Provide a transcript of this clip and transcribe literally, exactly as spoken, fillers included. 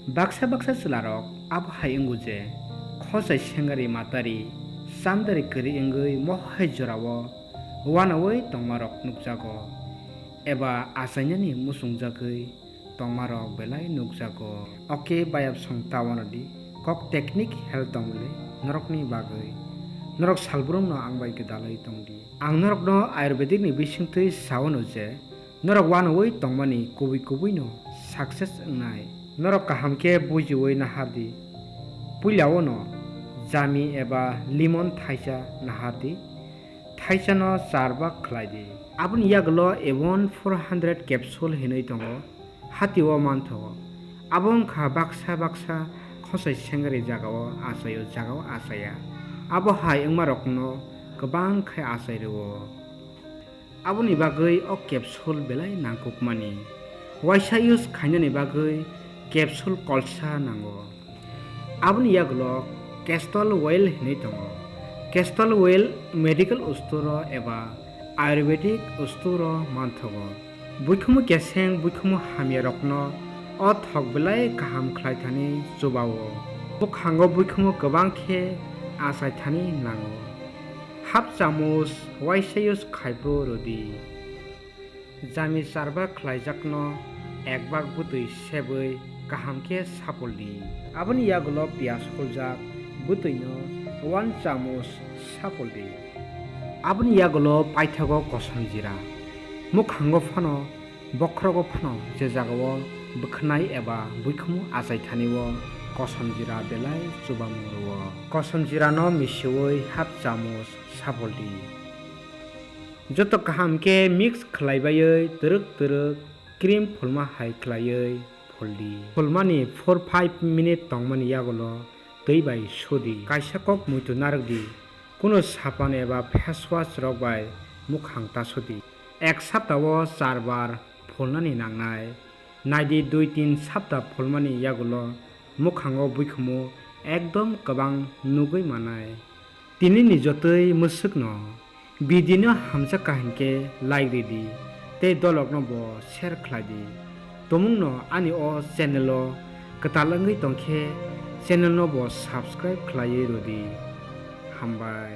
Baksa baksa chwlarok abo hai wngo je, khosai sengari matari, chandari kwrwi wngwi mohai jorao uanaui tongmarok nukjago, eba achainani muchungjagwi tongmarok belai nukjago. Oke, bayapsong ta uanadi, kok technique health tongmani norokni bagwi. Norok salbrumno ang bai gwdalwi tongdi. Ang norokno Ayurvedic ni bisingtwi sa uano je, norok uanaui tongmani kubui kubui no success wngnai. Norok kaham khe bujiui nahardi. Puilao no jami eba lemon thaisa nahardi. Thaisa no char bak khlai di. Aboni yagulo Avon four hundred capsule hinwi tongo. Hatio manthogo. Abo wngkha baksa baksa khosai sengari jagao achaio, jagao achaya. Abo hai wngmarokno kwbang khe achai rwo. Aboni bagwi o capsule belai nangkukmani. Waisa use khainani bagwi capsule kolsa nango. Aboni yagulo castor oil hinwi tongo. Castor oil medical store-o eba Ayurvedic store-o manthogo. Buikhumu keseng, buikhumu hamyarokno o thok belai kaham khlai thani chubao. Bwkhango buikhumu kwbang khe achai thani nango. Half chamuch waisa use khaiphuru rwdi. Jami char bak khlaijakno ek bak bwtwi sebwi kaham khe sapuldi. Aboni yagulo piyaj huljak bwtwino one chamuch sapuldi. Aboni yagulo paithago kosom jira. Mwkhango phano, bokhorogo phano je jagao bwkhnai eba buikhumu achai thanio kosom jira belai chubamung rwo. Kosom jirano misiui half chamuch sapuldi. Joto kaham khe mix khlai baiwi twrwk twrwk cream phulma hai khlaiwi phuldi. Phulmani four five minute tongmani yagulo twi bai sudi. Kaisa kok muitu narwkdi, kunu sapan eba face wash rok bai mukhang ta sudi. Ek saptao char bar phulnani nangnai. Naidi dui tin sapta phulmani yagulo mukhango buikhumu ekdom kwbang nugwi manai. Tinini jotoi mwswkno video no hamjak kha hinkhe like ridi tei dolokno bo share khlai di. Tumungno ani o channel o kwtal wngwi tongkhe channel no bo subscribe khlaiwi rwdi. Hambai.